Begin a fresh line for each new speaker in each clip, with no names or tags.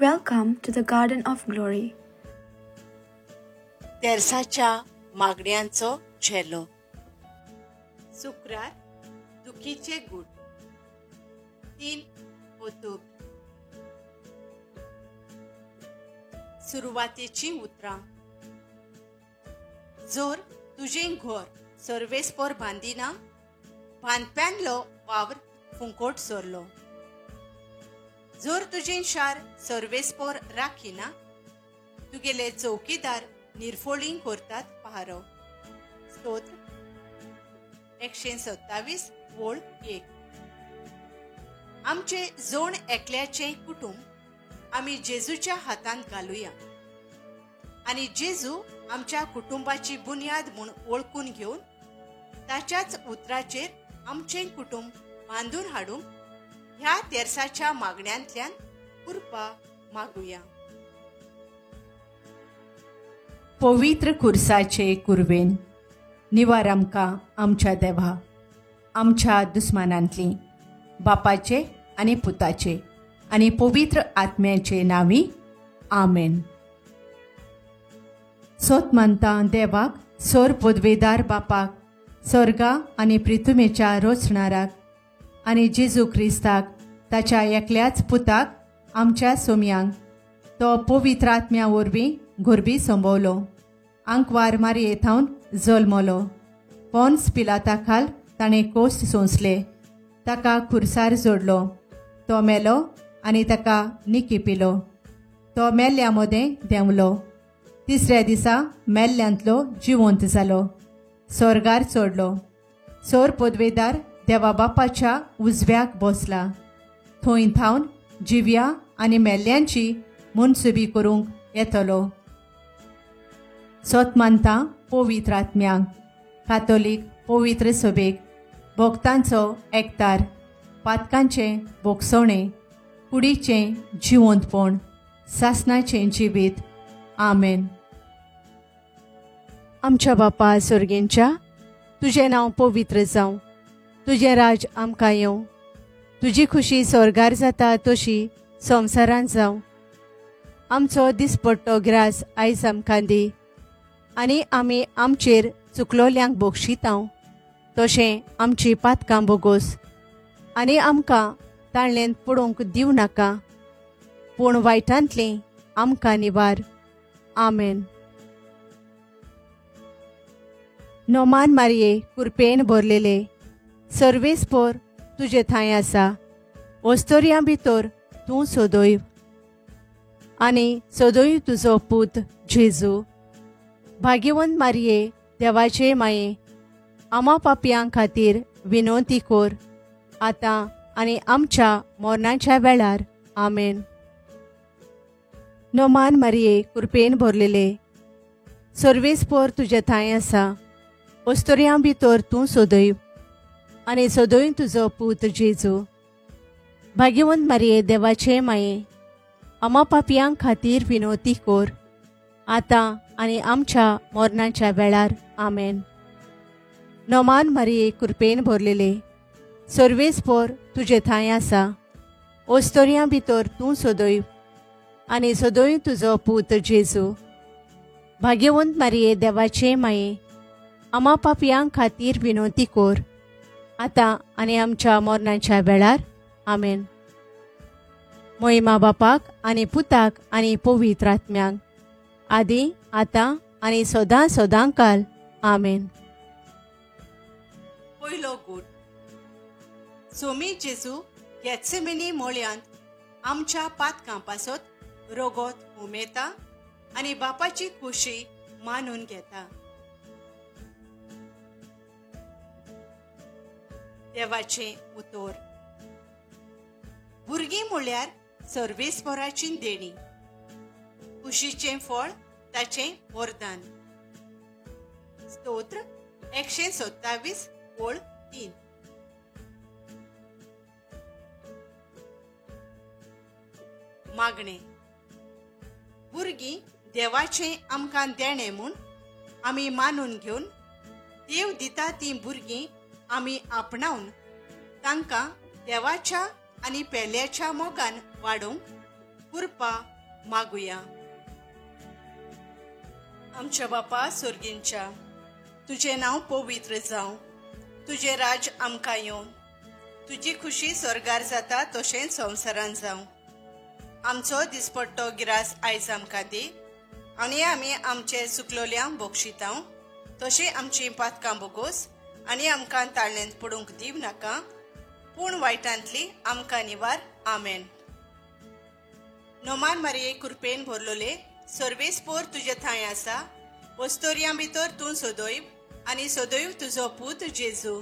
Welcome to the Garden of Glory.
तेर्साच्या मागण्यांचो झेलो. शुक्रार, दुखीचे गूट. 3 ओतूब. सुरवातेची उतरां. जोर तुजें घर सर्वेस्पोर बांदिना, बांदप्यांलो वावर फुंकोट सोरलो. जोर तुजें शार सर्वेस्पोर राखिना, तुगेले चौकीदार निर्फोळी करतात पहारो. स्तोत्र 127 ओळ 1. आमचे जोण एकल्याचें कुटुंब आमी जेजूच्या हातांत घालुया आनी जेजू आमच्या कुटुंबाची बुन्याद म्हूण वळखून घेवन ताच्याच उतराचेर आमचें कुटुंब बांदून हाडूंक ह्या तेर्साच्या मागण्यांतल्यान कृपा मागुया.
पवित्र खुर्साचे कुर्वेन निवार आमकां आमच्या देवा, आमच्या दुस्मानांतली, बापाचे आनी पुताचे आनी पवित्र आत्म्याचे नांवी, आमेन. सोत मानता देवाक, सोर पदवेदार बापाक, स्वर्गा आनी प्रिथुमेच्या रोचणाराक आनी जेजू क्रिस्ताक, ताच्या एकल्याच पुताक, आमच्या सोम्यांक, तो पवित्र आत्म्या वरवीं गोरबी संभवलो, आंकवार मारये थावन जल्मलो, पोन्स पिलाता खाल ताणें कोश्ट सोंसले, ताका खुर्सार जोडलो, तो मेलो आनी ताका निकी पिलो, तो मेल्ल्या मदें देंवलो, तिसऱ्या दिसा मेल्ल्यांतलो जिवंत जालो, स्वर्गार चडलो, सोर पदवेदार देवा बापाच्या उजव्याक बसला, थंय थावन जिव्या आनी मेल्ल्यांची मनसुबी करूंक येतलो. सोत मानता पवित्र आत्म्यांक, कातोलीक पवित्र सभेक, भक्तांचो एकतार, पातकांचें भोगसणें, कुडीचें जिवंतपण, सासनाचें जिवीत. आमेन. आमच्या बापा सर्गेंच्या, तुजें नांव पवित्र जावं, तुजें राज आमकां येवं, तुजी खुशी स्वर्गार जाता तशी संवसारांत जावं. आमचो दिसपट्टो ग्रास आयज आमकां दी आनी आमी आमचेर चुकलोल्यांक बोगशितांव तशें आमची पातकां बोगोस आनी आमकां ताळ्ळेंत पडोवंक दिवं नाका, पूण वायटांतलीं आमकां निवार. आमेन. नोमान मारये कुरपेन भरलेले, सर्वेस्पोर तुजे थांय आसा, ओस्तोरयां भितर तूं सोदोय आनी सोदोय तुजो पूत जेजू. भाग्यवंत मारये देवाचे माये, आमा पापयां खातीर विनवती कोर, आतां आनी आमच्या मरणाच्या वेळार. आमेन. नोमान मारये कुरपेन भरलेले, सर्वेस्पोर तुजे थांय आसा, ओस्तोरयां भितर तूं सोदय आनी सोदय तुजो पूत जेजू. भाग्यवंत मारये देवाचे माये, आमा पापयां खातीर विनवती कोर, आतां आनी आमच्या मरणाच्या वेळार. आमेन. नोमान मारये कुरपेन भरलेले, सर्वेस्पोर तुजे थांय आसा, ओस्तोरयां भितर तूं सोदय आनी सोदय तुजो पूत जेजू. भाग्यवंत मारये देवाचे माये, आमा पापयां खातीर विनवती कोर, आतां आनी आमच्या मरणाच्या वेळार. आमेन. मोहिमा बापाक आनी पुताक आनी पवित्र आत्म्यांक, आदी आतां आनी सदां सदां काल. आमेन.
पयलो गूट. सोमी जेजू गेत्सेमनी मोळ्यांत आमच्या पातकां पासत रोगोत उमेता आनी बापाची खुशी मानून घेता. देवाचें उतर. भुरगीं म्हळ्यार सर्वेस्पोराची देणी, खुशीचें फळ ताचें वरदान. स्तोत्र 127 ओळ 3. मागणें. भुरगीं देवाचें आमकां देणें म्हूण आमी मानून घेवन देव दिता तीं भुरगीं आमी आपणावन तांकां देवाच्या आनी पेल्याच्या मोगान वाडोवंक कृपा मागुया. आमच्या बापा सोर्गींच्या, तुजें नांव पवित्र जावं, तुजें राज आमकां येवं, तुजी खुशी स्वर्गार जाता तशेंच संवसारान जावं. आमचो दिसपट्टो गिरास आयज आमकां दी आनी आमी आमचे चुकलोल्यांक बक्षितांव तशें आमचीं पातकां बोगोस आनी आमकां ताळ्यांत पडूंक दिव नाका, पूण वायटांतली आमकां निवार. आमेन. नोमान मारये कृपेन भरलोले, सर्वेस्पोर तुजे थंय आसा, वस्तोरयां भितर तूं सदैव आनी सदैव तुजो पूत जेजू.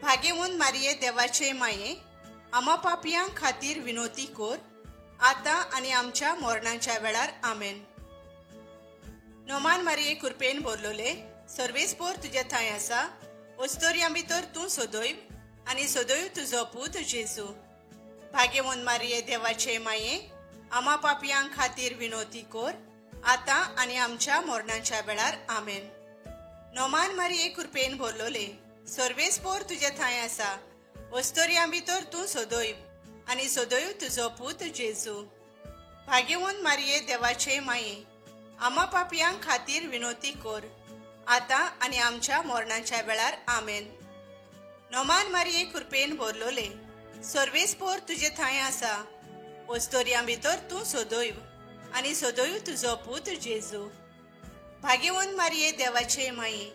भागेवून मारये देवाचे माये, आमा पापयां खातीर विनोती कोर, आतां आनी आमच्या मरणाच्या वेळार. आमेन. नोमान मारये कृपेन भरलोले, सर्वेस्पोर तुजे थंय आसा, वस्तोरयां भितर तूं सदैव आनी सदैव तुजो पूत जेजू. भागेवून मारये देवाचे माये, आमा पापयां खातीर विनोती कोर, आतां आनी आमच्या मरणाच्या वेळार. आमेन. नोमान मारये कृपेन भरलोले, सर्वेस्पोर तुजे थंय आसा, वस्तोरयां भितर तूं सदैव आनी सदैव तुजो पूत जेजू. भागेवून मारये देवाचे माये, आमा पापयां खातीर विनोती कोर, आतां आनी आमच्या मरणाच्या वेळार. आमेन. नोमान मारये कृपेन भरलोले, सर्वेस्पोर तुजे थंय आसा, वस्तोरयां भितर तूं सदैव आनी सदैव तुजो पूत जेजू. भागेवून मारये देवाचे माये,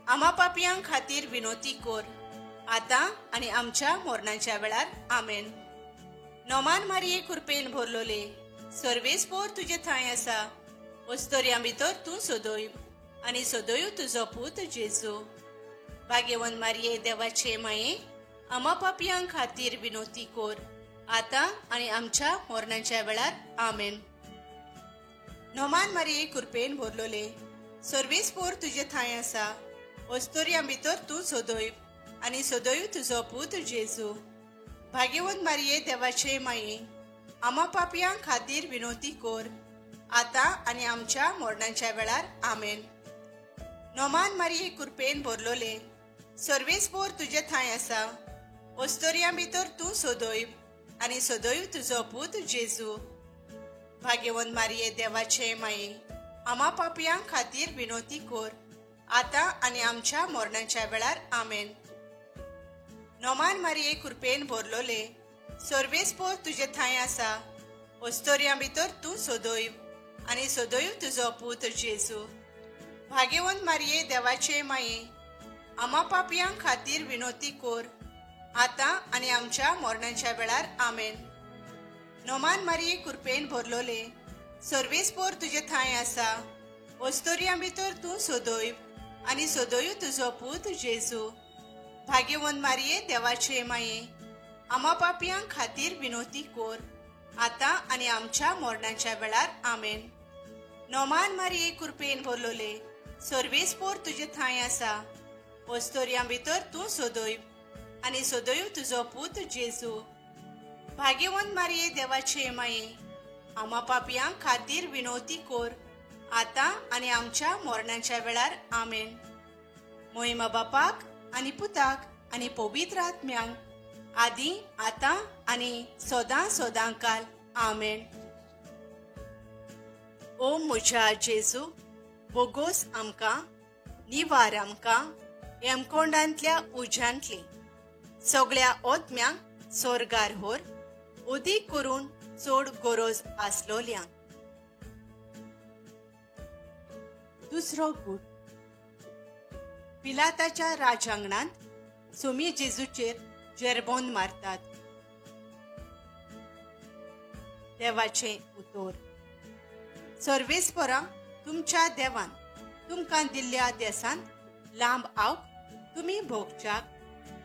आमा पापयां खातीर विनोती कोर, आतां आनी आमच्या मरणाच्या वेळार. आमेन. नोमान मारये कृपेन भरलोले, सर्वेस्पोर तुजे थंय आसा, वस्तोरयां भितर तूं सदैव आनी सदैव तुजो पूत जेजू. भागेवंत मारये देवाचे माये, आमा पापयां खातीर विनोती कोर, आतां आनी आमच्या मरणाच्या वेळार. आमेन. नोमान मारये कृपेन भरलोले, सर्वेस्पोर तुजे थंय आसा, वस्तोरयां भितर तूं सदैव आनी सदैव तुजो पूत जेजू. भागेवंत मारये देवाचे माये, आमा पापयां खातीर विनोती कोर, आतां आनी आमच्या मरणाच्या वेळार. आमेन. नोमान मारये कृपेन भरलोले, सर्वेस्पोर तुजे थंय आसा, वस्तोरयां भितर तूं सदैव आनी सदैव तुजो पूत जेजू. भागेवंत मारये देवाचे माये, आमा पापयां खातीर विनोती कोर, आतां आनी आमच्या मरणाच्या वेळार. आमेन. नोमान मारये कृपेन भरलोले, सर्वेस्पोर तुजे थंय आसा, वस्तोरयां भितर तूं सदैव आनी सदैव तुजो पूत जेजू. भागेवंत मारये देवाचे माये, आमा पापयां खातीर विनोती कोर, आतां आनी आमच्या मरणाच्या वेळार. आमेन. नोमान मारये कृपेन भरलोले, सर्वेस्पोर तुजे थंय आसा, वस्तोरयां भितर तूं सदैव आनी सदैव तुजो पूत जेजू. भागेवंत मारये देवाचे माये, आमा पापयां खातीर विनोती कोर, आतां आनी आमच्या मरणाच्या वेळार. आमेन. नोमान मारये कृपेन भरलोले, सर्वेस्पोर तुजे थंय आसा, वस्तोरयां भितर तूं सदैव आनी सदैव तुजो पूत जेजू. भागेवंत मारये देवाचे माये, आमा पापयां खातीर विनोती कोर, आतां आनी आमच्या मरणाच्या वेळार. आमेन. मोहिमा बापाक आनी पुताक आनी पवित्र आत्म्यांक, आदी आतां आनी सदां सदां काल. आमेन. ओ म्हज्या जेजू, बोगोस आमकां, निवार आमकां हेमकोंडांतल्या उज्यांतली, सगळ्या ओतम्यांक सोर्गार होर, अदीक करून चड गरज आसलोल्यांक. दुसरो गूट. पिलाताच्या राजांगणांत सोमी जेजूचेर जेरबोन मारतात. देवाचें उतर. सर्वेस्परा तुमच्या देवान तुमकां दिल्ल्या देसांत लांब आवक तुमी भोगच्याक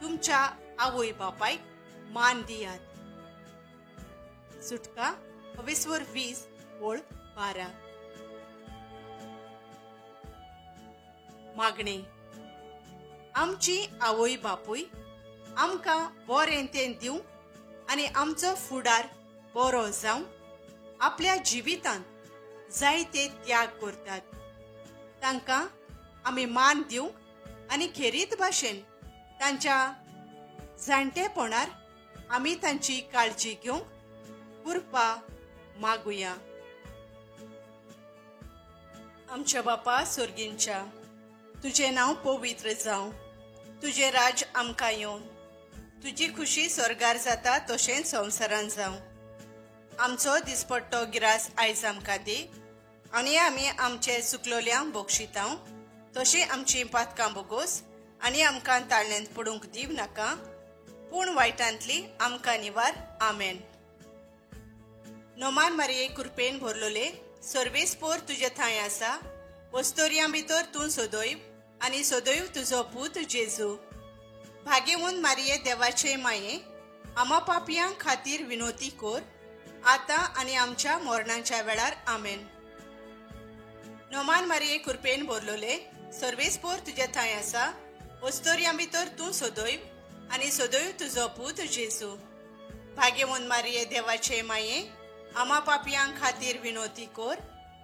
तुमच्या आवय बापायक मान दियात. सुटका अवेस्वर 20 ओळ 12. मागणें. आमची आवय बापूय आमकां बरें तें दिवंक आनी आमचो फुडार बरो जावंक आपल्या जिवितांत जायते त्याग करतात. तांकां आमी मान दिवंक आनी खेरीत भाशेन तांच्या जाणटेपणार आमी तांची काळजी घेवंक कृपा मागुया. आमच्या बापा सोर्गींच्या, तुजें नांव पवित्र जावं, तुजें राज आमकां येवं, तुजी खुशी स्वर्गार जाता तशेंच संवसारान जावं. आमचो दिसपट्टो गिरास आयज आमकां दी आनी आमी आमचे चुकलोल्यांक बक्षितांव तशीं आमचीं पातकां बोगोस आनी आमकां ताळण्यांत पडूंक दिव नाका, पूण वायटांतली आमकां निवार. आमेन. नोमान मारिये कृपेन भरलोले, सर्वेस्पोर तुजे थंय आसा, वस्तोर्यां भितर तूं सदैव आनी सदैव तुजो पूत जेजू. भाग्यवंत मारिये देवाचे माये, आमा पापयां खातीर विनोती कोर, आतां आनी आमच्या मरणाच्या वेळार. आमेन. नोमान मारिये कृपेन भरलोले, सर्वेस्पोर तुजे थंय आसा, वस्तोर्यां भितर तूं सदैव आनी सदैव तुजो पूत जेजू. भाग्यवंत मारिये देवाचे माये, आमा पापयां खातीर विनोती कोर,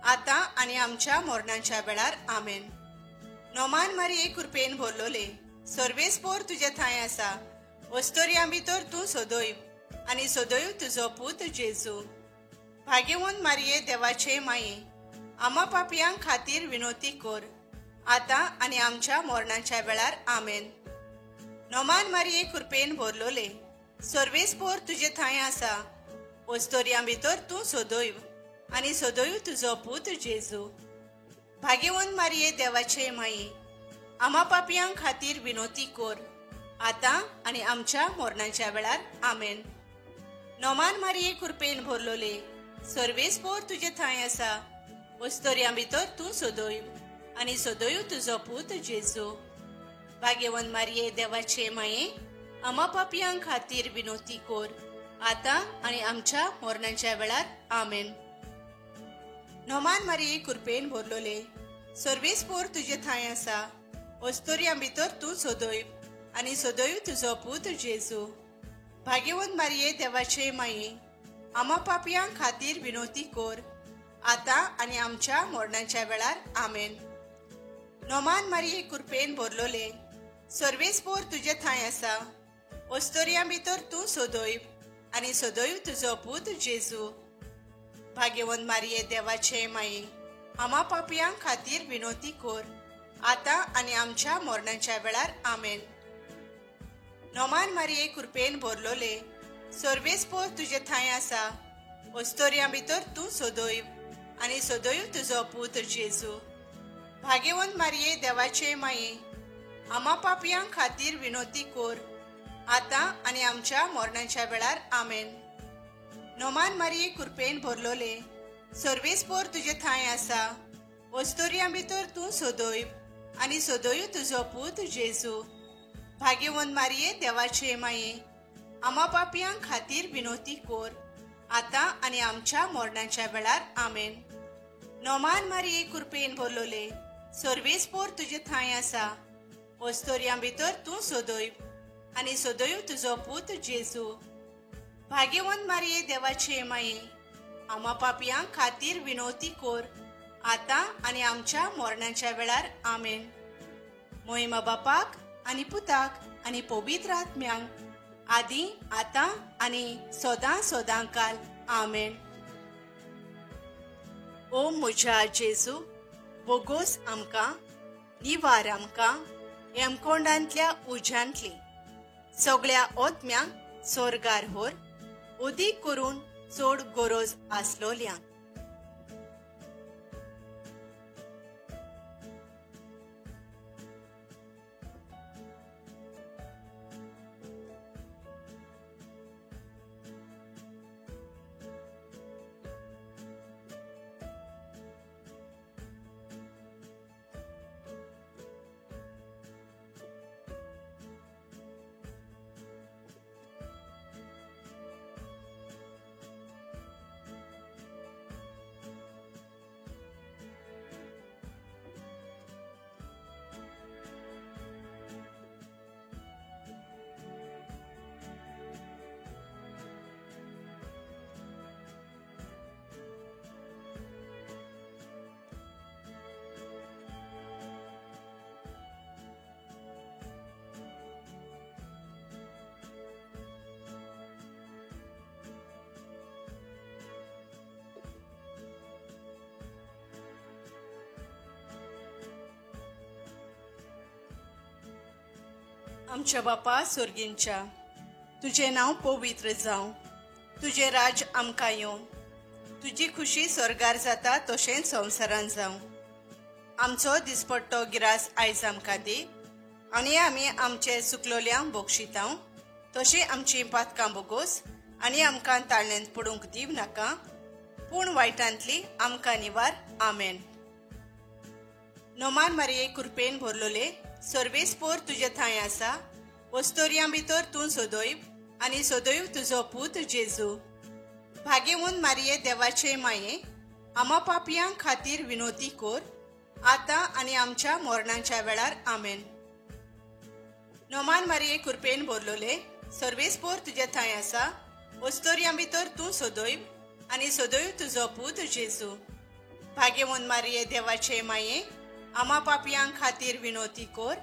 आतां आनी आमच्या मरणाच्या वेळार. आमेन. नोमान मारिये कृपेन भरलोले, सर्वेस्पोर तुजे थंय आसा, वस्तोर्यां भितर तूं सदैव आनी सदैव तुजो पूत जेजू. भाग्यवंत मारिये देवाचे माये, आमा पापयां खातीर विनोती कोर, आतां आनी आमच्या मरणाच्या वेळार. आमेन. नोमान मारिये कृपेन भरलोले, सर्वेस्पोर तुजे थंय आसा, वस्तोर्यां भितर तूं सदैव आनी सदैव तुजो पूत जेजू. भाग्यवंत मारिये देवाचे माये, आमा पापयां खातीर विनोती कोर, आतां आनी आमच्या मरणाच्या वेळार. आमेन. नोमान मारिये कृपेन भरलोले, सर्वेस्पोर तुजे थंय आसा, वस्तोर्यां भितर तूं सदैव आनी सदैव तुजो पूत जेजू. भाग्यवंत मारिये देवाचे माये, आमा पापयां खातीर विनोती कोर, आतां आनी आमच्या मरणाच्या वेळार. आमेन. नोमान मारिये कृपेन भरलोले, सर्वेस्पोर तुजे थंय आसा, वस्तोर्यां भितर तूं सदैव आनी सदैव तुजो पूत जेजू. भाग्यवंत मारिये देवाचे माये, आमा पापयां खातीर विनोती कोर, आतां आनी आमच्या मरणाच्या वेळार. आमेन. नोमान मारिये कृपेन भरलोले, सर्वेस्पोर तुजे थंय आसा, वस्तोर्यां भितर तूं सदैव आनी सदैव तुजो पूत जेजू. भाग्यवंत मारिये देवाचे माये, आमा पापयां खातीर विनोती कोर, आतां आनी आमच्या मरणाच्या वेळार. आमेन. नोमान मारिये कृपेन भरलोले, सर्वेस्पोर तुजे थंय आसा, वस्तोर्यां भितर तूं सदैव आनी सदैव तुजो पूत जेजू. भाग्यवंत मारिये देवाचे माये, आमा पापयां खातीर विनोती कोर, आतां आनी आमच्या मरणाच्या वेळार. आमेन. नोमान मारिये कृपेन भरलोले, सर्वेस्पोर तुजे थंय आसा, वस्तोर्यां भितर तूं सदैव आनी सदैव तुजो पूत जेजू. भाग्यवंत मारिये देवाचे माये, आमा पापयां खातीर विनोती कोर, आतां आनी आमच्या मरणाच्या वेळार. आमेन. नोमान मारिये कृपेन भरलोले, सर्वेस्पोर तुजे थंय आसा, वस्तोर्यां भितर तूं सदैव आनी सदैव तुजो पूत जेजू. भाग्यवंत मारिये देवाचे माये, आमा पापयां खातीर विनोती कोर, आतां आनी आमच्या मरणाच्या वेळार. आमेन. मोहिमा बापाक आनी पुताक आनी पवित्र आत्म्यांक, आदी आतां आनी सदां सदां काल. आमेन. ओ म्हज्या जेजू, बोगोस आमकां, निवार आमकां हेमकोंडांतल्या उज्यांतली, सगळ्या ओत्म्यांक सोर्गार होर, उदीक करून चड गरज आसलोल्यांक. आमच्या बापा सोर्गींच्या, तुजें नांव पवित्र जावं, तुजें राज आमकां येवं, तुजी खुशी स्वर्गार जाता तशेंच संवसारान जावं. आमचो दिसपट्टो गिरास आयज आमकां दी आनी आमी आमचे सुकलोल्यांक बक्षितांव तशें आमचीं पातकां बोगोस आनी आमकां ताळ्यांत पडूंक दिव नाका, पूण वायटांतली आमकां निवार. आमेन. नोमान मारिये कृपेन भरलोले, सर्वेस्पोर तुजे थंय आसा, वस्तोर्यां भितर तूं सदैव आनी सदैव तुजो पूत जेजू. भाग्यवंत मारिये देवाचे माये, आमा पापयां खातीर विनोती कोर, आतां आनी आमच्या मरणाच्या वेळार. आमेन. नोमान मारिये कृपेन भरलोले, सर्वेस्पोर तुजे थंय आसा, वस्तोर्यां भितर तूं सदैव आनी सदैव तुजो पूत जेजू. भाग्यवंत मारिये देवाचे माये, आमा पापयां खातीर विनोती कोर,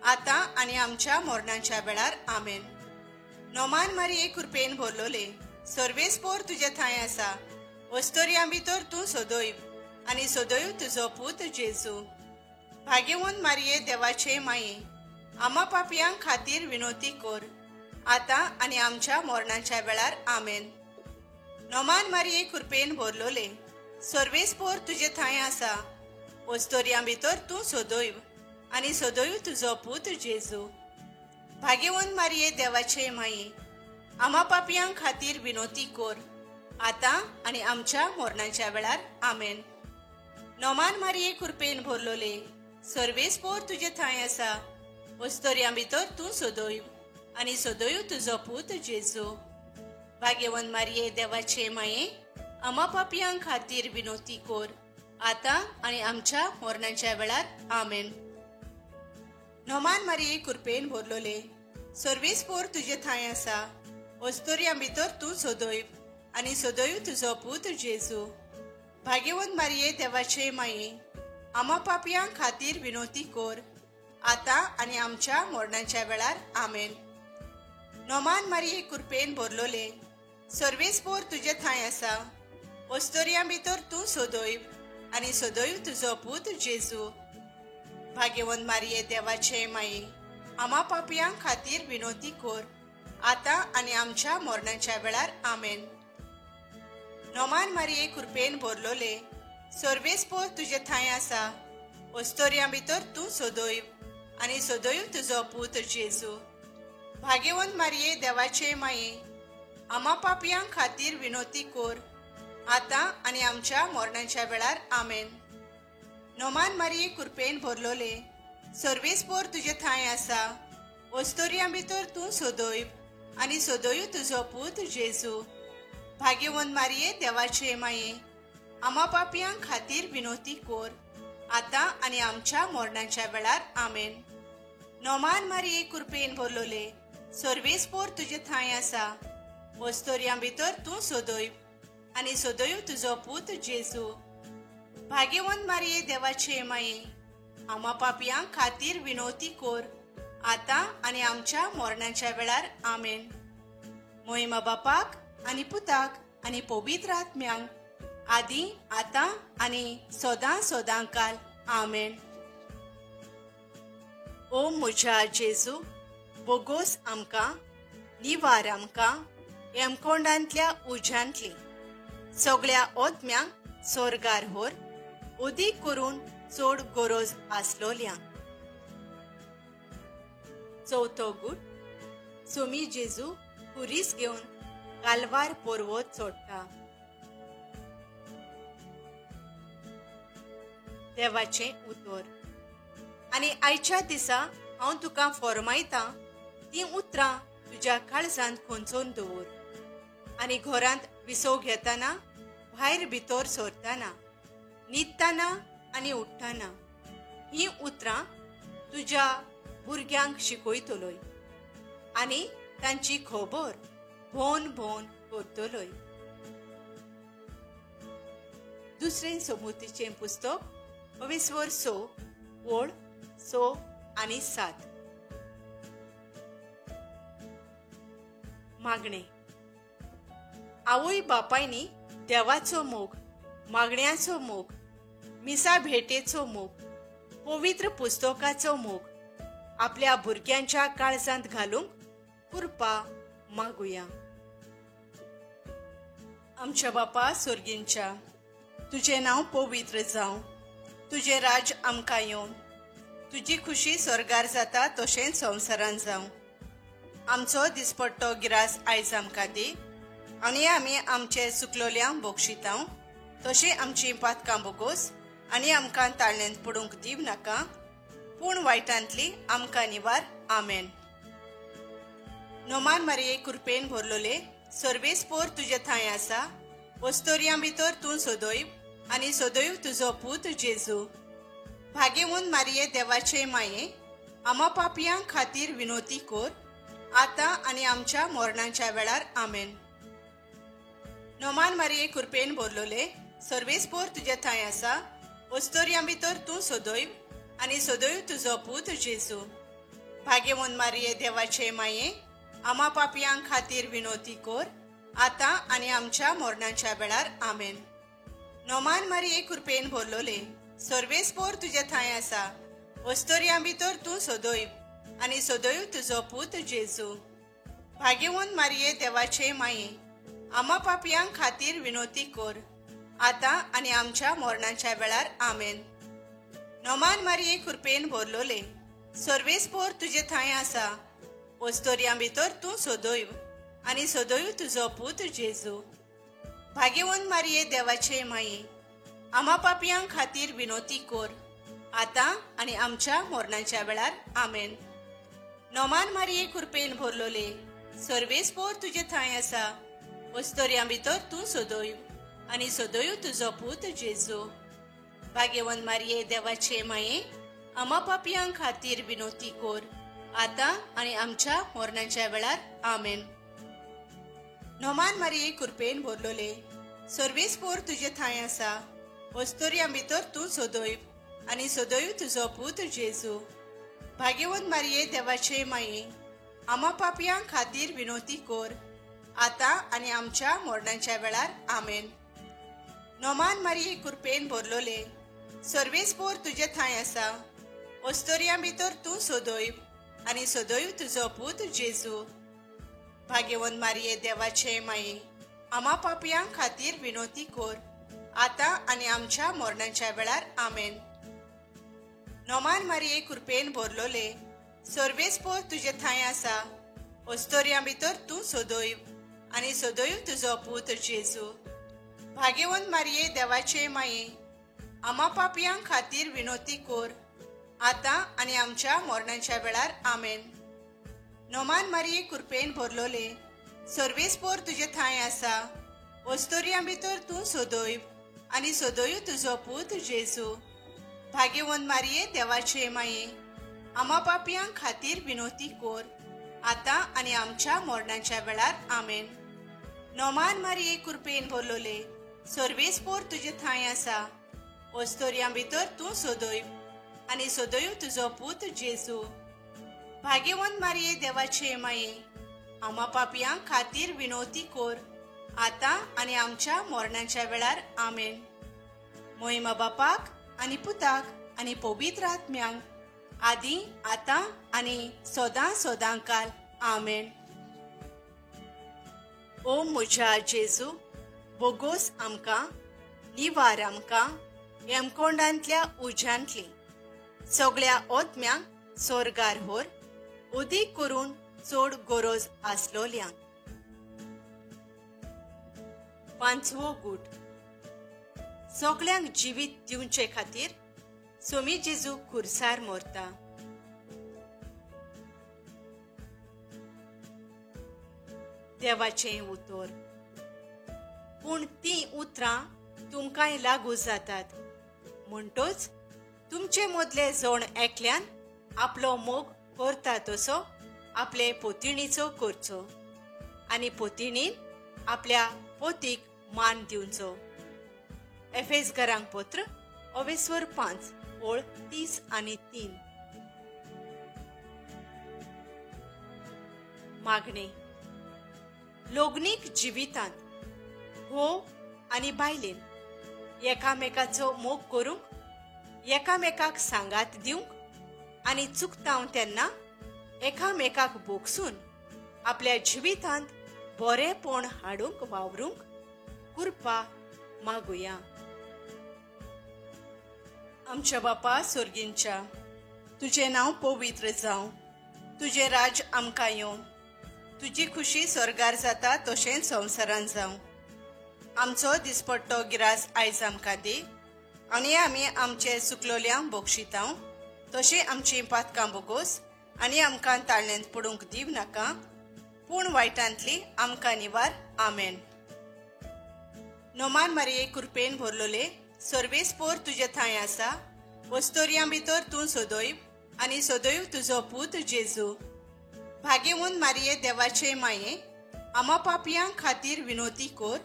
आतां आनी आमच्या मरणाच्या वेळार. आमेन. नोमान मारिये कृपेन भरलोले, सर्वेस्पोर तुजे थंय आसा, वस्तोर्यां भितर तूं सदैव आनी सदैव तुजो पूत जेजू. भाग्यवंत मारिये देवाचे माये, आमा पापयां खातीर विनोती कोर, आतां आनी आमच्या मरणाच्या वेळार. आमेन. नोमान मारिये कृपेन भरलोले, सर्वेस्पोर तुजे थंय आसा, वस्तोर्यां भितर तूं सदैव आनी सदैव तुजो पूत जेजू. भाग्यवंत मारिये देवाचे माये, आमा पापयां खातीर विनोती कोर, आतां आनी आमच्या मरणाच्या वेळार. आमेन. नोमान मारिये कृपेन भरलोले, सर्वेस्पोर तुजे थंय आसा, वस्तोर्यां भितर तूं सदैव आनी सदैव तुजो पूत जेजू. भाग्यवंत मारिये देवाचे माये, आमा पापयां खातीर विनोती कोर, आतां आनी आमच्या मरणाच्या वेळार. आमेन. नोमान मारिये कृपेन भरलोले, सर्वेस्पोर तुजे थंय आसा, वस्तोर्यां भितर तूं सदैव आनी सदैव तुजो पूत जेजू. भाग्यवंत मारिये देवाचे माये, आमा पापयां खातीर विनोती कोर, आतां आनी आमच्या मरणाच्या वेळार. आमेन. नोमान मारिये कृपेन भरलोले, सर्वेस्पोर तुजे थंय आसा, वस्तोर्यां भितर तूं सदैव आनी सदैव तुजो पूत जेजू. भाग्यवंत मारिये देवाचे माये, आमा पापयां खातीर विनोती कोर, आतां आनी आमच्या मरणाच्या वेळार. आमेन. नोमान मारिये कृपेन भरलोले, सर्वेस्पोर तुजे थंय आसा, वस्तोर्यां भितर तूं सदैव आनी सदैव तुजो पूत जेजू. भाग्यवंत मारिये देवाचे माये, आमा पापयां खातीर विनोती कोर, आतां आनी आमच्या मरणाच्या वेळार. आमेन. नोमान मारिये कृपेन भरलोले, सर्वेस्पोर तुजे थंय आसा, वस्तोर्यां भितर तूं सदैव आनी सदैव तुजो पूत जेजू. भाग्यवंत मारिये देवाचे माये, आमा पापयां खातीर विनोती कोर, आतां आनी आमच्या मरणाच्या वेळार. आमेन. नोमान मारिये कृपेन भरलोले, सर्वेस्पोर तुजे थंय आसा, वस्तोर्यां भितर तूं सदैव आनी सदैव तुजो पूत जेजू. भाग्यवंत मारिये देवाचे माये, आमा पापयां खातीर विनोती कोर, आतां आनी आमच्या मरणाच्या वेळार. आमेन. मोहिमा बापाक आनी पुताक आनी पवित्र आत्म्यांक, आदी आतां आनी सदां सदां काल. आमेन. ओ म्हज्या जेजू, बोगोस आमकां, निवार आमकां हेमकोंडांतल्या उज्यांतली सगळ्या ओतम्यांक सोर्गार होर, उदीक करून चड गरज आसलोल्या. चवथो गूट. सोमी जेजू खुरीस घेवन कालवार पर्वत चोडटा. देवाचें उतर. आनी आयच्या दिसा हांव तुका फॉर्मायतां तीं उतरां तुज्या काळजांत खोंचोवन दवर, आनी घरांत विसव घेतना, भायर भितर सरतना, न्हिदतना आनी उठ्ठना हीं उतरां तुज्या भुरग्यांक शिकयतलोय आनी तांची खबर भोवन भोवन करतलोय. दुसरें समुतीचें पुस्तक अविस्वर 6 ओळ 6 आनी 7. मागणें. आवय बापायनी देवाचो मोग, मागण्याचो मोग, मिसा भेटेचो मोग, पवित्र पुस्तकाचो मोग आपल्या भुरग्यांच्या काळजांत घालूंक कृपा मागुया. आमच्या बापा सोर्गींच्या, तुजें नांव पवित्र जावं, तुजें राज आमकां येवं, तुजी खुशी स्वर्गार जाता तशेंच संवसारांत जावं. आमचो दिसपट्टो गिरास आयज आमकां दी आनी आमी आमचे चुकलोल्यांक बक्षितांव तशें आमचीं पातकां बोगोस आनी आमकां ताळण्यांत पडूंक दिव नाका, पूण वायटांतली आमकां निवार. आमेन. नोमान मारिये कृपेन भरलोले, सर्वेस्पोर तुजे थंय आसा, वस्तोर्यां भितर तूं सदैव आनी सदैव तुजो पूत जेजू. भाग्यवंत मारिये देवाचे माये, आमा पापयां खातीर विनोती कोर, आतां आनी आमच्या मरणाच्या वेळार. आमेन. नोमान मारिये कृपेन भरलोले, सर्वेस्पोर तुजे थंय आसा, वस्तोर्यां भितर तूं सदैव आनी सदैव तुजो पूत जेजू. भाग्यवंत मारिये देवाचे माये, आमा पापयां खातीर विनोती कोर, आतां आनी आमच्या मरणाच्या वेळार. आमेन. नोमान मारिये कृपेन भरलोले, सर्वेस्पोर तुजे थंय आसा, वस्तोर्यां भितर तूं सदैव आनी सदैव तुजो पूत जेजू. भाग्यवंत मारिये देवाचे माये, आमा पापयां खातीर विनोती कोर, आतां आनी आमच्या मरणाच्या वेळार. आमेन. नोमान मारिये कृपेन भरलोले, सर्वेस्पोर तुजे थंय आसा, वस्तोर्यां भितर तूं सदैव आनी सदैव तुजो पूत जेजू. भाग्यवंत मारिये देवाचे माये, आमा पापयां खातीर विनोती कोर, आतां आनी आमच्या मरणाच्या वेळार. आमेन. नोमान मारिये कृपेन भरलोले, सर्वेस्पोर तुजे थंय आसा, वस्तोर्यां भितर तूं सदैव आनी सदैव तुजो पूत जेजू. भाग्यवंत मारिये देवाचे माये, आमा पापयां खातीर विनोती कोर, आतां आनी आमच्या मरणाच्या वेळार. आमेन. नोमान मारिये कृपेन भरलोले, सर्वेस्पोर तुजे थंय आसा, वस्तोर्यां भितर तूं सदैव आनी सदैव तुजो पूत जेजू. भाग्यवंत मारिये देवाचे माये, आमा पापयां खातीर विनोती कोर, आतां आनी आमच्या मरणाच्या वेळार. आमेन. नोमान मारिये कृपेन भरलोले, सर्वेस्पोर तुजे थंय आसा, वस्तोर्यां भितर तूं सदैव आनी सदैव तुजो पूत जेजू. भाग्यवंत मारिये देवाचे माये, आमा पापयां खातीर विनोती कोर, आतां आनी आमच्या मरणाच्या वेळार. आमेन. नोमान मारिये कृपेन भरलोले, सर्वेस्पोर तुजे थंय आसा, वस्तोर्यां भितर तूं सदैव आनी सदैव तुजो पूत जेजू. भाग्यवंत मारिये देवाचे माये, आमा पापयां खातीर विनोती कोर, आतां आनी आमच्या मरणाच्या वेळार. आमेन. नोमान मारिये कृपेन भरलोले, सर्वेस्पोर तुजे थंय आसा, वस्तोर्यां भितर तूं सदैव आनी सदैव तुजो पूत जेजू. भाग्यवंत मारिये देवाचे माये, आमा पापयां खातीर विनोती कोर, आतां आनी आमच्या मरणाच्या वेळार. आमेन. नोमान मारिये कृपेन भरलोले, सर्वेस्पोर तुजे थंय आसा, वस्तोर्यां भितर तूं सदैव आनी सदैव तुजो पूत जेजू. भाग्यवंत मारिये देवाचे माये, आमा पापयां खातीर विनोती कोर, आतां आनी आमच्या मरणाच्या वेळार. आमेन. मोहिमा बापाक आनी पुताक आनी पवित्र आत्म्यांक, आदी आतां आनी सदां सदां काल. आमेन. ओ म्हज्या जेजू, बोगोस आमकां, निवार आमकां हेमकोंडांतल्या उज्यांतली, सगळ्या ओतम्यांक सोर्गार होर, उदीक करून चड गरज आसलोल्यांक. पांचवो गूट. सगळ्यांक जिवीत दिवचे खातीर सोमी जेजू खुर्सार मरता. देवाचें उतर. पूण तीं उतरां तुमकांय लागू जातात, म्हणटच तुमचे मदले जण एकल्यान आपलो मोग करता तसो आपले पोतिणीचो करचो आनी पोतिणीन आपल्या पोतीक मान दिवचो. एफेसघरांक पत्र अवेस्वर 5 ओळ 30 आनी 3. मागणे. लोगनीक जिवितांत घोव आनी बायलेन एकामेकाचो मोग करूंक, एकामेकाक सांगात दिवंक आनी चुकताव तेन्ना एकामेकाक बोगसून आपल्या जिवितांत बरेंपण हाडूंक वावरूंक कृपा मागुया. आमच्या बापा सोर्गींच्या, तुजें नांव पवित्र जावं, तुजें राज आमकां येवं, तुजी खुशी स्वर्गार जाता तशेंच संवसारांत जावं. आमचो दिसपट्टो गिरास आयज आमकां दी आनी आमी आमचे सुकलोल्यांक बक्षितांव तशें आमचीं पातकां बोगोस आनी आमकां ताळ्यांत पडूंक दिव नाका, पूण वायटांतली आमकां निवार. आमेन. नोमान मारिये कृपेन भरलोले, सर्वेस्पोर तुजे थंय आसा, वस्तोर्यां भितर तूं सदैव आनी सदैव तुजो पूत जेजू. भाग्यवंत मारिये देवाचे माये, आमा पापयां खातीर विनोती कोर,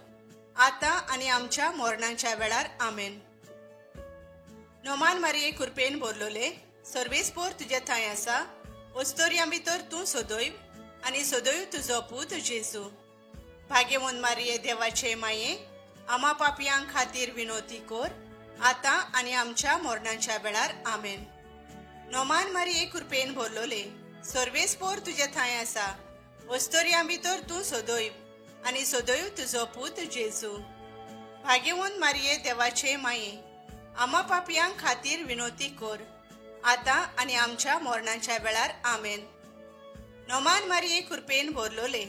आतां आनी आमच्या मरणाच्या वेळार. आमेन. नोमान मारिये कृपेन भरलोले, सर्वेस्पोर तुजे थंय आसा, वस्तोर्यां भितर तूं सदैव आनी सदैव तुजो पूत जेजू. भाग्यवंत मारिये देवाचे माये, आमा पापयां खातीर विनोती कोर, आतां आनी आमच्या मरणाच्या वेळार. आमेन. नोमान मारिये कृपेन भरलोले, सर्वेस्पोर तुजे थंय आसा, वस्तोर्यां भितर तूं सदैव आनी सदैव तुजो पूत जेजू. भाग्यवंत मारिये देवाचे माये, आमा पापयां खातीर विनोती कोर, आतां आनी आमच्या मरणाच्या वेळार. आमेन. नोमान मारिये कृपेन भरलोले,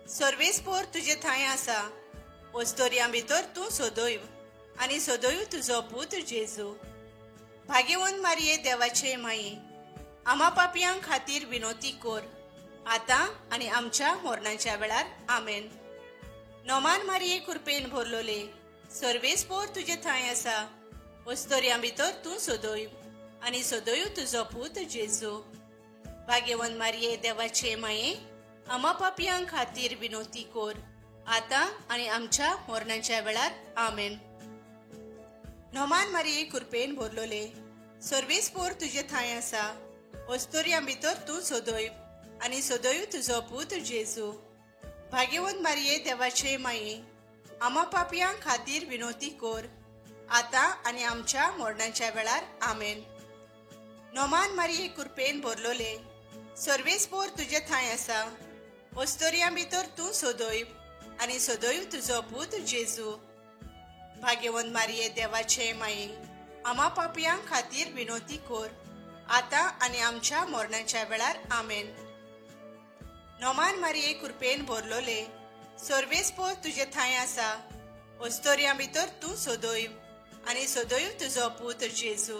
सर्वेस्पोर तुजे थंय आसा, वस्तोर्यां भितर तूं सदैव आनी सदैव तुजो पूत जेजू. भाग्यवंत मारिये देवाचे माये, आमा पापयां खातीर विनोती कोर, आतां आनी आमच्या मरणाच्या वेळार. आमेन. नोमान मारिये कृपेन भरलोले, सर्वेस्पोर तुजे थंय आसा, वस्तोर्यां भितर तूं सदैव आनी सदैव तुजो पूत जेजू. भाग्यवंत मारिये देवाचे माये, आमा पापयां खातीर विनोती कोर, आतां आनी आमच्या मरणाच्या वेळार. आमेन. नोमान मारिये कृपेन भरलोले, सर्वेस्पोर तुजे थंय आसा, वस्तोर्यां भितर तूं सदैव आनी सदैव तुजो पूत जेजू. भाग्यवंत मारिये देवाचे माये, आमा पापयां खातीर विनोती कोर, आतां आनी आमच्या मरणाच्या वेळार. आमेन. नोमान मारिये कृपेन भरलोले, सर्वेस्पोर तुजे थंय आसा, वस्तोर्यां भितर तूं सदैव आनी सदैव तुजो पूत जेजू. भाग्यवंत मारिये देवाचे माये, आमा पापयां खातीर विनोती कोर, आतां आनी आमच्या मरणाच्या वेळार. आमेन. नोमान मारिये कृपेन भरलोले, सर्वेस्पोर तुजे थंय आसा, वस्तोर्यां भितर तूं सदैव आनी सदैव तुजो पूत जेजू.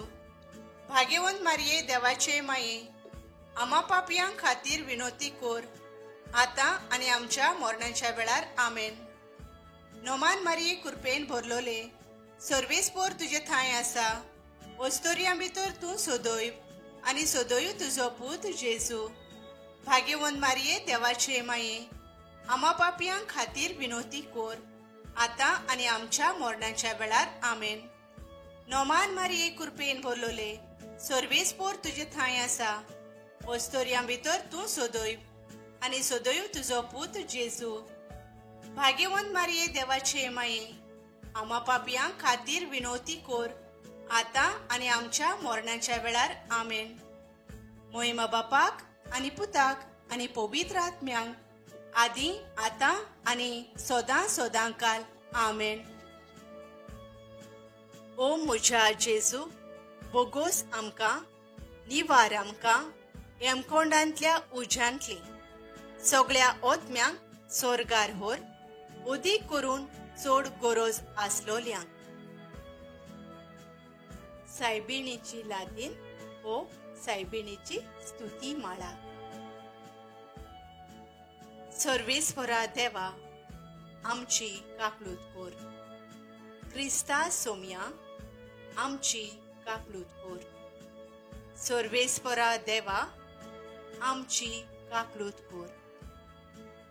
भाग्यवंत मारिये देवाचे माये, आमा पापयां खातीर विनोती कोर, आतां आनी आमच्या मरणाच्या वेळार. आमेन. नोमान मारिये कृपेन भरलोले, सर्वेस्पोर तुजे थंय आसा, वस्तोर्यां भितर तूं सदैव आनी सदैव तुजो पूत जेजू. भाग्यवंत मारिये देवाचे माये, आमा पापयां खातीर विनोती कोर, आतां आनी आमच्या मरणाच्या वेळार. आमेन. नोमान मारिये कृपेन भरलोले, सर्वेस्पोर तुजे थंय आसा, वस्तोर्यां भितर तूं सदैव आनी सदैव तुजो पूत जेजू. भाग्यवंत मारिये देवाचे माये, आमा पापयां खातीर विनोती कोर, आतां आनी आमच्या मरणाच्या वेळार. आमेन. मोहिमा बापाक आनी पुताक आनी पवित्र आत्म्यांक, आदी आतां आनी सदां सदां काल. आमेन. ओ म्हज्या जेजू, बोगोस आमकां, निवार आमकां हेमकोंडांतल्या उज्यांतली सगळ्या ओत्म्यांक सोर्गार होर, उदीक करून चड गरज आसलोल्यांक. सायबिणीची लादीन हो सायबिणीची स्तुती माळा. सर्वेस्परा देवा, आमची काकलूत कोर. क्रिस्ता सोम्या, आमची काकलूत कोर. सर्वेस्परा देवा, आमची काकलूत कोर.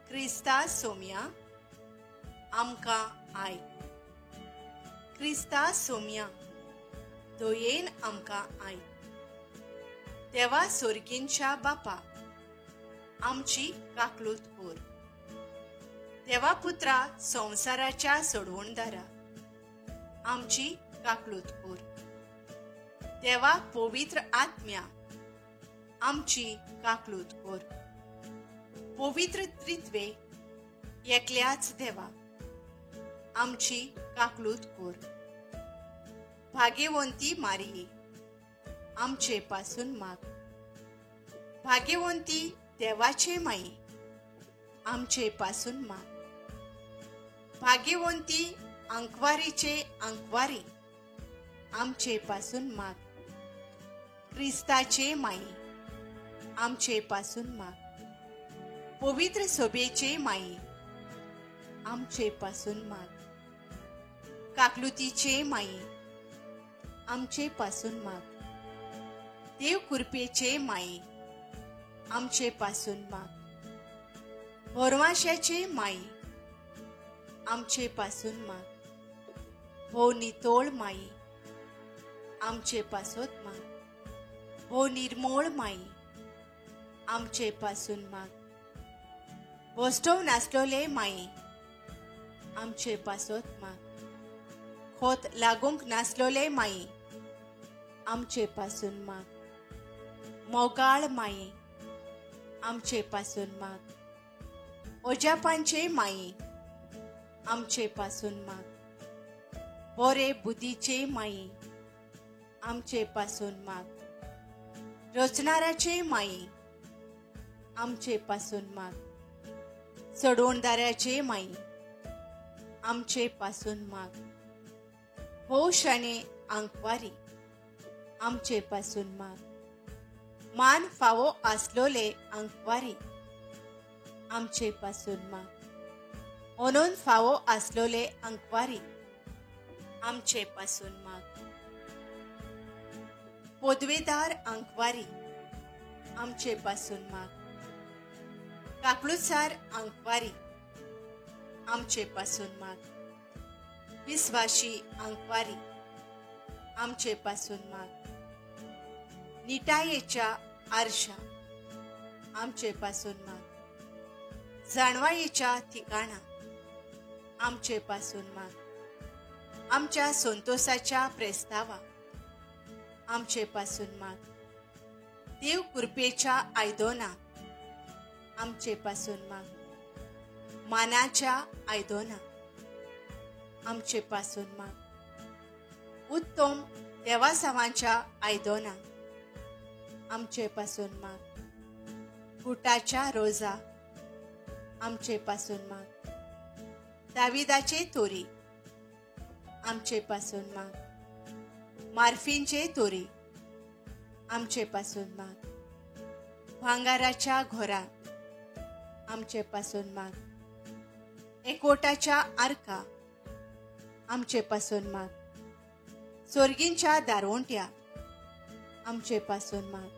क्रिस्ता सोम्या, आमकां आयक. क्रिस्ता सोम्या, दयेन आमकां आयक. देवा सोर्गींच्या बापा, आमची काकलूत कोर. देवा पुत्रा संवसाराच्या सोडवणदारा, आमची काकलूत कोर. देवा पवित्र आत्म्या, आमची काकलूत कोर. पवित्र त्रित्वे एकल्याच देवा, आमची काकलूत कोर. भाग्यवंती मारिये, आमचे पासून माग. भाग्यवंती देवाचे माये, आमचे पासून माग. भाग्यवंती आंकवारीचे आंकवारी, आमचे पासून माग. क्रिस्ताचे माये, आमचे पासून माग. पवित्र सोबेचे माये, आमचे पासून माग. काकलुतीचे माये, आमचे पासून माग. देव कृपेचे माये, आमचे पासून माग. भोरवाशाचे माये, आमचे पासून माग. भोव नितोळ माये, आमचे पासत माग. भोव निर्मोळ माये, आमचे पासून माग. भोस्टोव नासलोले माये, आमचे पासत माग. खोत लागूंक नासलोले माये, आमचे पासून माग. मोगाळ माये, आमचे पासून माग. ओजापांचे माये, आमचे पासून माग. बोरे बुद्धीचे माये, आमचे पासून माग. रचणाराचे माये, आमचे पासून माग. चडवणदाराचे माये, आमचे पासून माग. भोव शाणे आंकवारी, आमचे पासून माग. मान फावो आसलोले आंकवारी, आमचे पासून माग. ओनून फावो आसलोले आंकवारी, आमचे पासून माग. पोदवेदार आंकवारी, आमचे पासून माग. काकलुसार आंकवारी, आमचे पासून माग. विस्वाशी आंकवारी, आमचे पासून माग. निटायेच्या आरशा, आमचे पासून माग. जाणवायेच्या ठिकाणा, आमचे पासून माग. आमच्या संतोषाच्या प्रस्तावा, आमचे पासून माग. देव कृपेच्या आयदोना, आमचे पासून माग. मानाच्या आयदोना, आमचे पासून माग. उत्तम देवासावांच्या आयदोना, आमचे पासून माग. फुटाच्या रोजा, आमचे पासून माग. दाविदाचे तोरी, आमचे पासून माग. मार्फींचे तोरी, आमचे पासून माग. भांगाराच्या घोरा, आमचे पासून माग. एकवटाच्या आरका, आमचे पासून माग. सोर्गींच्या दारवंट्या, आमचे पासून माग.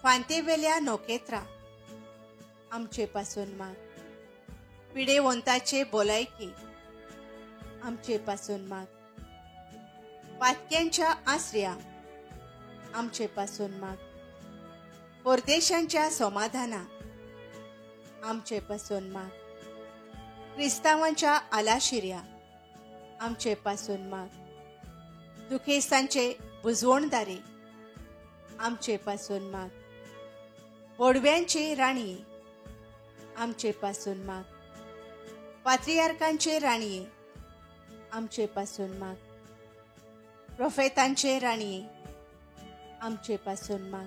फांतेवेल्या नोकेत्रा, आमचे पासून माग. पिडेवंताचे बोलायकी, आमचे पासून माग. पातक्यांच्या आसऱ्या, आमचे पासून माग. परदेशांच्या समाधाना, आमचे पासून माग. क्रिस्तावांच्या आलाशिऱ्या, आमचे पासून माग. दुखेस्तांचे बुजवणदारे, आमचे पासून माग. बोडव्यांचे राणये, आमचे पासून माग. पात्रियार्कांचे राणये, आमचे पासून माग. प्रोफेतांचे राणये, आमचे पासून माग.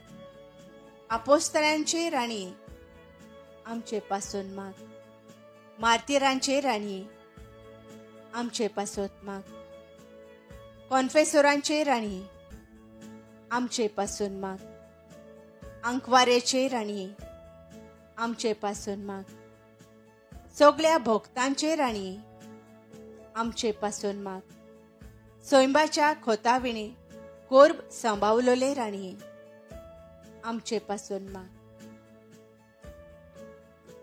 आपोस्तरांचे राणये, आमचे पासून माग. मार्तीरांचे राणये, आमचे पासून माग. कॉन्फेसोरांचे राणये, आमचे पासून माग. आंकवारेचे राणये, आमचे पासून माग. सगळ्या भोक्तांचे राणये, आमचे पासून माग. सोयंबाच्या खोताविणे कोर्ब सांबावलोले राणये, आमचे पासून माग.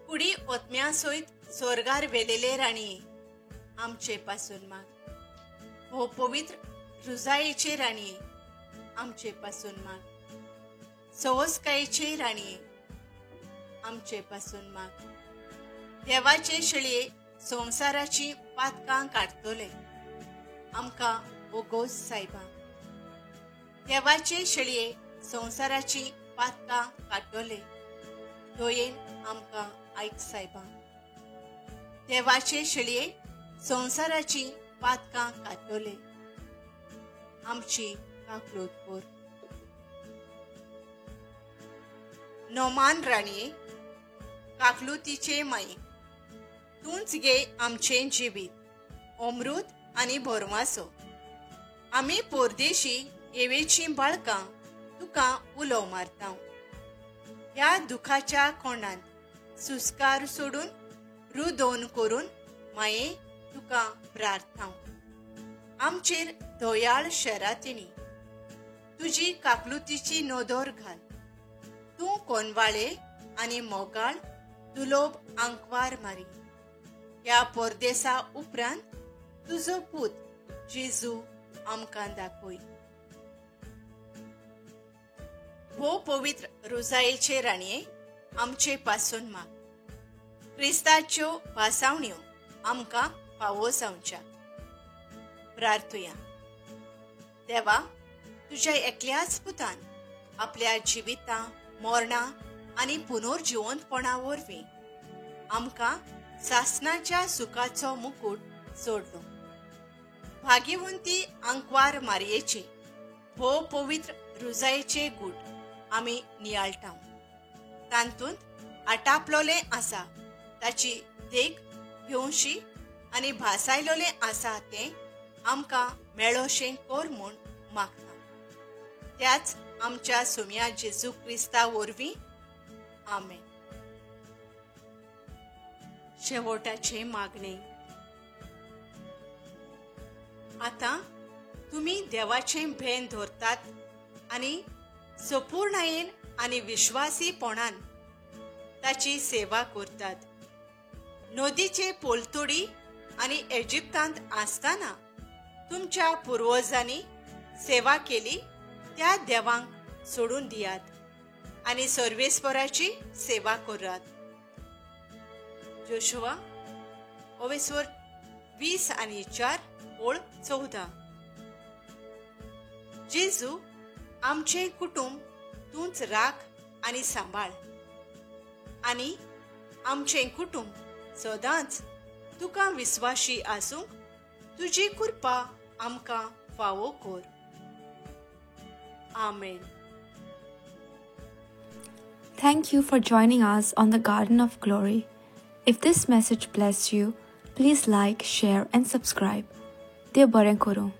कुडी ओतम्या सयत स्वर्गार वेलेले राणये, आमचे पासून माग. हो पवित्र रुजायेचे राणये, आमचे पासून माग. सवसकायेचे राणये, आमचे पासून माग. देवाचे शेळये संवसाराची पातकां काडटले, आमकां ओगोस सायबा. देवाचे शेळये संवसाराची पातकां काडटले, दयेन आमकां आयक सायबा. देवाचे शेळये संवसाराची पातकां काडटले, आमची काकलूत कर. नोमान राणये, काकलुतीचे माये, तूंच गे आमचें जिवीत, अमृत आनी भरमासो. आमी पोरदेशी येवेचीं बाळकां तुका उलो मारता. ह्या दुखाच्या कोणांत सुस्कार सोडून रुदोन करून माये तुका प्रार्थना. आमचेर दयाळ शरातिणी तुजी काकलुतीची नदर घाल. तूं कोनवाळे आनी मोगाळ दुलोब आंकवार मारी. ह्या परदेसा उपरांत तुजो पूत जेजू आमकां दाखय. भोव पवित्र रोजायेचे राणये, आमचे पासून माग. क्रिस्ताच्यो भासावण्यो आमकां फावो जावच्या. प्रार्थुया. देवा, तुज्या एकल्याच पुतान आपल्या जिविता, मरणां आनी पुनर्जिवंतपणा वरवीं आमकां सासणाच्या सुखाचो मुकूट सोडलो. भाग्यवंती आंकवार मारयेचे भोव पवित्र रुजायेचे गूट आमी नियाळटा. तातूंत आटापलोलें आसा ताची देख घेवशी आनी भासायलोलें आसा तें आमकां मेळोशें कर म्हूण मागता. त्याच आमच्या सुम्या जेजू क्रिस्ता वरवीं, आमेन. शेवटाचे मागणे. आतां तुमी देवाचें भेन धरतात आनी सपूर्णायेन आनी विश्वासीपणान ताची सेवा करतात. नदीचे पोलतोडी आनी इजिप्तांत आसतना तुमच्या पुर्वजांनी सेवा केली त्या देवांक सोडून दियात आनी सर्वेस्पराची सेवा करात. जोशुआ ओवेस्वर 20:4-14. जेजू, आमचें कुटुंब तूंच राख आनी सांबाळ आनी आमचें कुटुंब सदांच तुका विस्वाशी आसूंक तुजी कृपा आमकां फावो कर. आमेन.
Thank you for joining us on the Garden of Glory. If this message blessed you, please like, share and subscribe. Dev बरें करूं.